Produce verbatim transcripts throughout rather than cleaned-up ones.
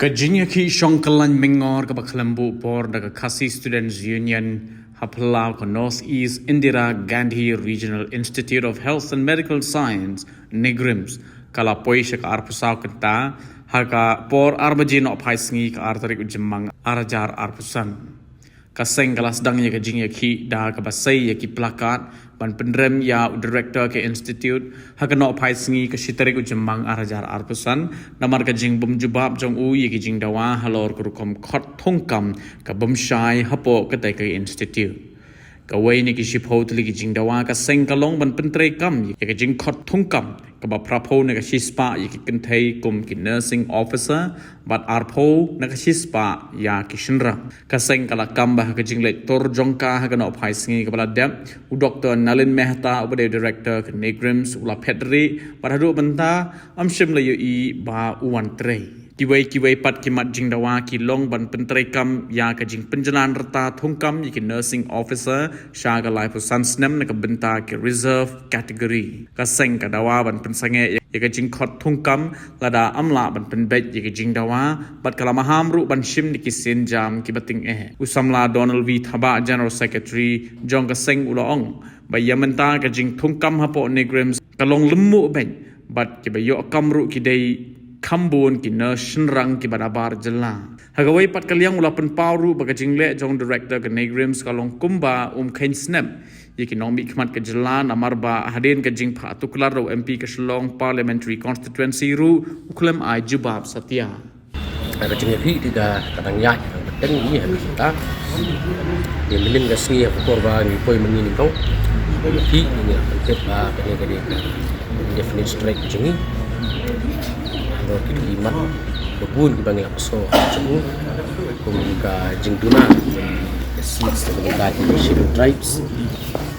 Ka jingïakhih shong kyllain myngor kaba khlem buh bor da ka Khasi Students Union ha phyllaw ka North East Indira Gandhi Regional Institute of Health and Medical Science, NEIGRIHMS, ka la poi sha ka arphew saw kynta ha ka por ar baje nohphai sngi ka ar tarik u Jymmang ar hajar arphew san. Ka seng ka la sdang ïa ka jingïakhih da kaba sei ïa ki plakat ban pynrem ïa u director ka institute ha ka nohphai sngi ka shi tarik u Jymmang ar hajar arphew san, namar ka jingbym jubab jong u ïa ki jingdawa halor ka rukom khot thungkam ka bym shai hapoh katei ka institute. Kawei na ki shiphew tylli ki jingdawa ka seng ka long ban pyntreikam ïa ka jingkhot thungkam kaba phraphew na ka shispah ïa ki kynthei kum ki nursing officer bad arphew na ka shispah ïa ki shynrang. Ka seng ka la kam ba ha ka jingleit tur jong ka ha ka nohphai sngi kaba la dep, u Doctor Nalin Mehta uba dei director ka NEIGRIHMS u la phet rieh bad haduh mynta ym shym la ïohi ba u wan trei. Kiwei kiwei pat ki mat jingdawa ki long ban pyntreikam ïa ka jingpynjlan rta thungkam ïa ki nursing officer sha ka laiphew san snem na ka bynta ki reserve category. Ka seng ka dawa ban pynsangeh ïa ka jingkhot thungkam lada ym lah ban pynbeit ïa ka jingdawa bad ka la maham ruh ban shim da ki sienjam kiba tyngeh. U samla Donald V Thabah, General Secretary jong ka seng, u la ong ba ïa mynta ka jingthungkam hapoh NEIGRIHMS ka long lymmuh beit bad kiba ïoh kam ruh ki dei kham bun ki nurse shynrang kiba nabar jylla. Ha kawei pat ka liang u la pynpaw ruh ba ka jingleh jong director ka NEIGRIHMS ka long kumba um kheiñ snep ïa ki nongmihkhmat ka jylla, namar ba hadien ka jingphah tuklar da u M P ka Shillong Parliamentary Constituency ruh u khlem ai jubab satia. Ka jingïakhih te ka dang ïaid, ka teng ïa ka ta. Ïa mynnin ka sngi ha ka por ba ngi poi mynnin nyngkong. Ïakhih ngi la pyntip ba kane ka dei ka indefinite strike jong ngi. Halor ki mat ba bun kiba ngi la pynshong ha jong u, kum ka jingduna ka seats na ka bynta ki Scheduled Tribes,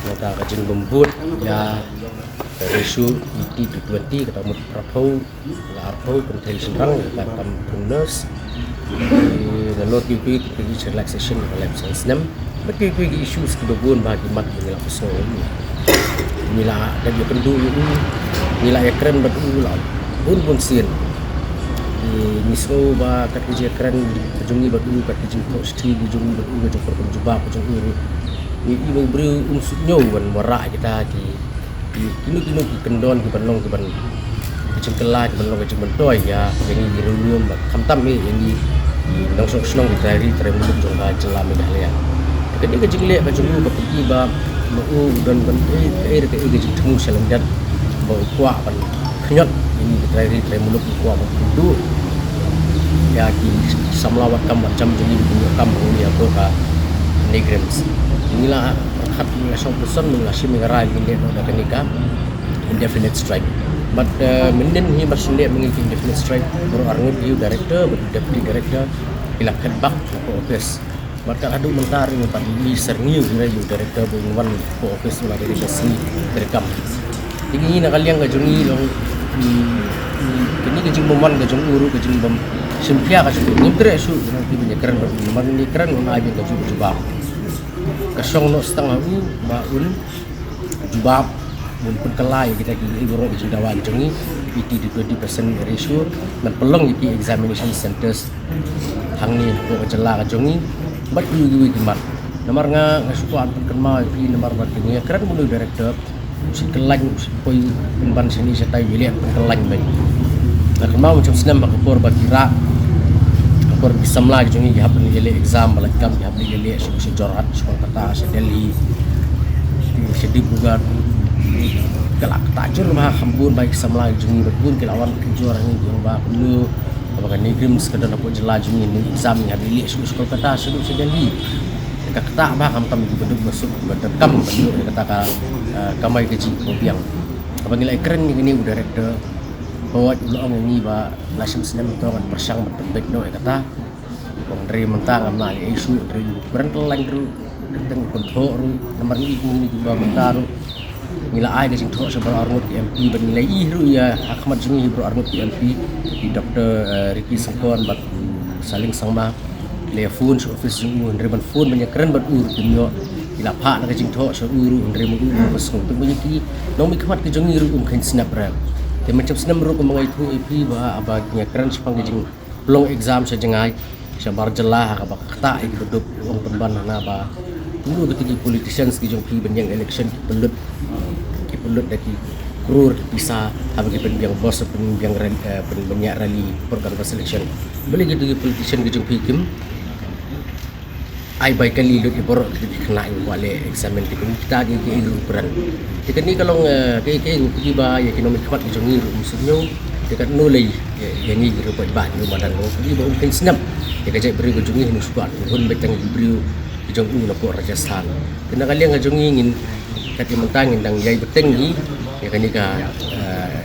nangta ka jingbym bud ïa ka ratio eighty to twenty, kata mut phraphew la arphew kynthei shynrang, ka kam pun nurse. Nalor kiwei kiwei ki relaxation ka lem san snem. Bad kiwei kiwei ki issues kiba bun ba ki mat ba ngi la pynshong ïa u. Ngi la dep ïakynduh ïa u, ngi la ïakren bad u la bun bun sien. Ngi sngew ba kat ka jingïakren ka jong ngi bad u, kat ka jingthoh shithi ka jong ngi bad u, ka jingpyrkhat jubab ka jong u ruh, ngi i ba u briew um suk ñiew ban wanrah ïa kita ki Ki, kino kino ki kyndon kiban long kiban, ki jingkylla kiban long ka jingmyntoi ïa, ïa ngi ki riewlum bad khamtam eh ïa ngi ki nongshong shnong, ki trai ri trai muluk jong ka jylla Meghalaya. Te kane ka jingleh ka jong u ka pyni ba ma u u don ban eh kaei re kaei ka jingthmu sha lyndet ba u kwah ban khñiot ïa ngi ki trai ri trai muluk, u kwah ban kynduh ïa ki samla wad kam wad jam jong ngi, ki kam jong ngi hapoh ka NEIGRIHMS. Ngi la pyrkhat, ngi la shong pyrshon, ngi la shim ïa ka rai, ngi leh noh da kane ka indefinite strike. Bad, eh, mynnin hi ba shu leh ma ngi ka indefinite strike, baroh arngut, ïa u director bad u deputy director ki la phet back hapoh office. Bad kat haduh mynta ruh ngim pat ïohi syrngiew ïa u director ba un wan hapoh office, u la dei ka sngi treikam. Te ngi na ka liang ka jong ngi long, mm, mm, kane ka jingbym wan ka jong u ruh, ka jingbym shim khia ka jong u, ngim treh shuh ïa u ban ïakren bad u, namar ngi ïakren un ai biang ka jubab. Ka shong noh tang ha u ba un jubab, un pynkylla ïa kita kiwei baroh ki jingdawa ki jong ngi, eighty to twenty percent ratio, ban pynlong ïa ki examination centres hangne hapoh ka jylla ka jong ngi bad kiwei kiwei ki mat. Namar nga, nga shu kwah pynkynmaw ïa phi, namar ba ngi ïakren bad u director, u shu kyllain, u shu poi pynban shane shatai, u ïaleh pynkyllain beit. Nga kynmaw mynshwa snem ha ka por ba ki rah, ha ka por ba ki samla ki jong ngi ki hap ban ïaleh exam ba la kam, ki hap ban ïaleh sha, sha Jorhat, sha Kolkata, sha Delhi, sha Dibrugarh. Ka la ktah jur bha, kham bun bha ki samla ki jong ngi, bad bun ki la wan pynjur ha ngi, ki ong ba kumno ba ka NEIGRIHMS ka don hapoh jylla jong ngi, ne exam ngi hap ïaleh sha, sha Kolkata, sha, sha Delhi. Ka ktah bha, khamtam kiba duk ba suk, ba donkam ban ïoh ïa kata ka, eh, kamai kajih kaba biang. Haba ngi la ïakren ïa kane u director, hooid u la ong ïa ngi ba la shim snem to ngan pyrshang ban pynbeit noh ïa kata. Hynrei mynta ngam lah leh ei shuh, hynrei u kren kyllain ruh, teng u kynthoh ruh, namar ngi kum ngi kiba mynta ruh ngi la ai ka jingthoh sha baroh arngut ki M P, bad ngi la ïohi ruh ïa ha khmat jong ngi baroh arngut ki M P, i Doctor, eh, Ricky Syngkon bad u Saleng Sangma. Ki la ïa phone sha office jong u, hynrei ban phone ban ïakren bad u ruh kim ïoh. Ki la phah na ka jingthoh sha u ruh, hynrei ma u um pyrshang. Te ma ïa ki nongmihkhmat ki jong ngi ruh um kheiñ snap re. Te mynshwa snem ruh kumba nga ïathuh ïa phi ba haba ngi ïakren shaphang ka jing Long exam sha jngai shabar jylla ha kaba ktah ïa ki baduk. Long pynban hana ba kumno kita ki politicians ki jong phi ban ïeng election ki pynlut, ki pynlut da ki crore ki pisa haba ki pynbiang bus, pynbiang rally, eh, pynbiang rally por kan election. Balei kita ki politician ki jong phi kim ai bai kali lut ïa baroh ki khynnah ïa u kwah leh examen. Te kane kita ki ki ïa u pran. Te kane ka long, eh, ki ki ïa u phi ba ïa ki nongmihkhmat ki jong ngi ruh ym sngewthuh. Te katno lei ïa ngi ki ruh paidbah ki ruh madan, u phi ba um khein sngap ïa ka jaitbynriew ka jong ngi, hynrei shu kwah hun beit tang ïa ki briew ki jong u na pdeng Rajasthan. Te na ka liang ka jong ngi ngin kat ïa mynta ngin dang ïai bteng hi ïa kane ka, eh,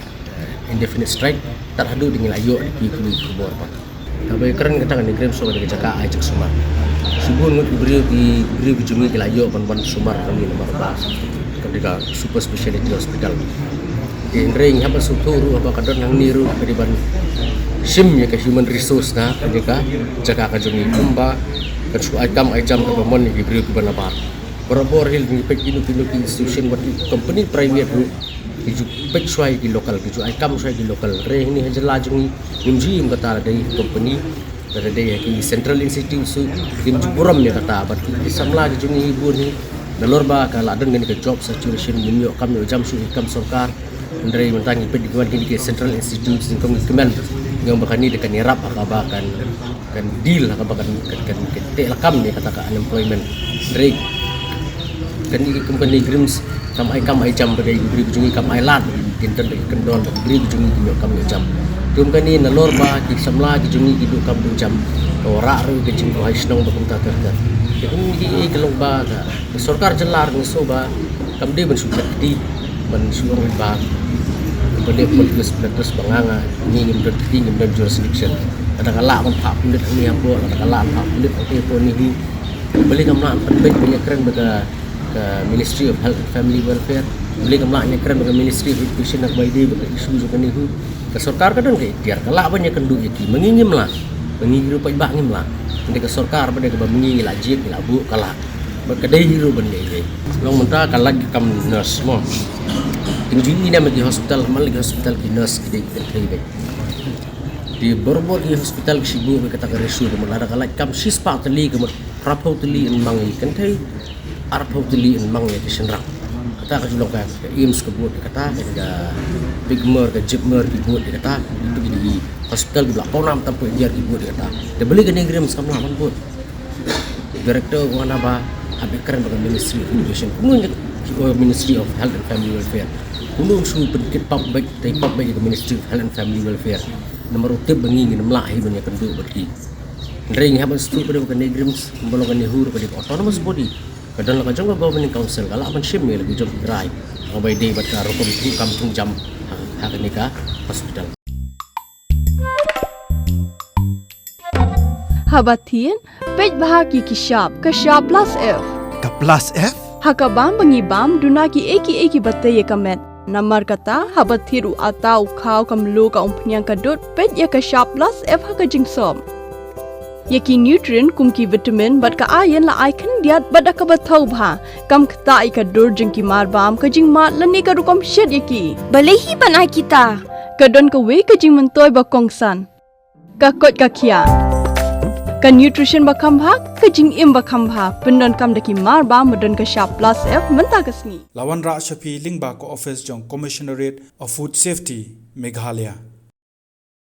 indefinite strike tad haduh da ngin la ïoh da ki khubor pat. Kaba ïakren kata ka NEIGRIHMS ka dei ka jaka ai jingsumar. Shibun ngut ki briew ki briew ki jong ngi ki la ïoh ban wan sumar hangne namar ba ka dei ka super speciality hospital. Te hynrei ngi hap ban sngewthuh ruh haba ka don hangne ruh ka dei ban shim ïa ka human resource na ka dei ka jaka ka jong ngi kumba kan shu ai kam ai jam kaba mon ïa ki briew kiba nabar. Barabor hi ngi peit kino kino ki institution wat ki company private ruh ki ju peit shuwa ïa ki local, ki ju ai kam shuwa ïa ki local. Hynrei hangne ha jylla jong ngi ngim ju ïohi kata, lada dei company, lada dei ha ki central institute ruh kim ju burom ïa kata. Bad ki samla ki jong ngi hi bun hi nalor ba ka la don kane ka job saturation, ngim ïoh kam ïoh jam shuh ïa ki kam sorkar. Hynrei mynta ngi peit ïa ki wan kine ki central institute, nyngkong ngi kmen, ngi ong ba kane dei kan ïarap ha kaba kan kan deal ha kaba kan, kan, kan, kan teh lakam ïa kata ka unemployment rate. Kane kum kane NEIGRIHMS kam ai kam ai jam ba dei ki briew ki jong ngi, kam ai lad, kin don da ki kyndon ba ki briew ki jong ngi kim ïoh kam ïoh jam. Kum kane nalor ba ki samla ki jong ngi ki duh kam duh jam, ka wanrah ruh ka jingduwai shnong ba kumta ter ter. Te kum ki, eh, ka long ba ka sorkar jylla ruh ngi sngew ba kam dei ban shu phet kti, ban shu ong ba ba leh political status ba nga, nga, ngi ngim don kti, ngim don jurisdiction. Lada ka lah ban phah pulit hangne hapoh, lada ka lah ban phah pulit hangne hapoh, ni hi. Balei kam lah ban pynbeit ban ïakren bad ka, ka Ministry of Health and Family Welfare? Balei kam lah ïakren bad ka Ministry of Education ha kaba ïadei bad ka issue jong kane hi? Ka sorkar ka don ka iktiar, ka lah ban ïakynduh ïa ki. Ma ngi ngim lah, ma ngi ruh paidbah ngim lah. Hynrei ka sorkar ba dei kaba ma ngi ngi lah jied, ngi lah buh, ka lah. Bad ka dei hi ruh ban ïa ïa. Long mynta ka lait ka kam nurse mo. Kim ju ïohi ne ma ki hospital, man la ki hospital ki nurse ki dei ki kynthei beit. Te barabor ki hospital ki shu buh beit kata ka ratio, ka mut lada ka lait kam shispah tylli, ka mut phraphew tylli yn mang ïa ki kynthei, arphew tylli yn mang ïa ki shynrang. Kata ka ju long ka, ka AIIMS ka bud ïa kata, ka JIPMER, ka JIPMER ki bud ïa kata. Ki hospital kiba la pawnam tam poi ïar ki bud ïa kata. Te balei ka NEIGRIHMS kam lah ban bud? Director u ong ba hap ïakren bad ka Ministry of Education. Kumno ïa, oh, Ministry of Health and Family Welfare. Kumno shu pynkit pap beit, tei pap beit ïa ka Ministry of Health and Family Welfare. Namar u tip ba ngi ngim lah hi ban ïakynduh bad ki. Hynrei ngi hap ban sngewthuh ba dei ka NEIGRIHMS, kumba long ka NEHU ruh ka dei ka autonomous body. Ka don la ka jong ka governing council, ka lah ban shim ïa la ki jong ki trai. Kaba ïadei bad ka rukom thung kam thung jam ha, ha kane ka hospital. Haba thied, peit bha ïa ki shap, ka shap plus F. Ka plus F? Ha ka bam ba ngi bam, duna kiei kiei kiba tei ïa ka met. Namar kata, haba thied u atta u khaw, ka mluh, ka umphniang, ka dud, peit ïa ka shap plus F ha ka jingsop. Ïa ki nutrient kum ki vitamin bad ka iron la ai khyndiat bad da kaba thaw bha. Kam ktah ïa ka dur jong ki marbam, ka jingmad lane ka rukom shet ïa ki. Balei hi ban ai kita? Ka don kawei ka jingmyntoi ba kongsan. Ka koit ka khiah. Ka nutrition ba kham bha, ka jingim ba kham bha, pyndonkam da ki marbam ba don ka shap plus F mynta ka sngi. La wanrah sha phi lyngba ka office jong Commissionerate of Food Safety, Meghalaya.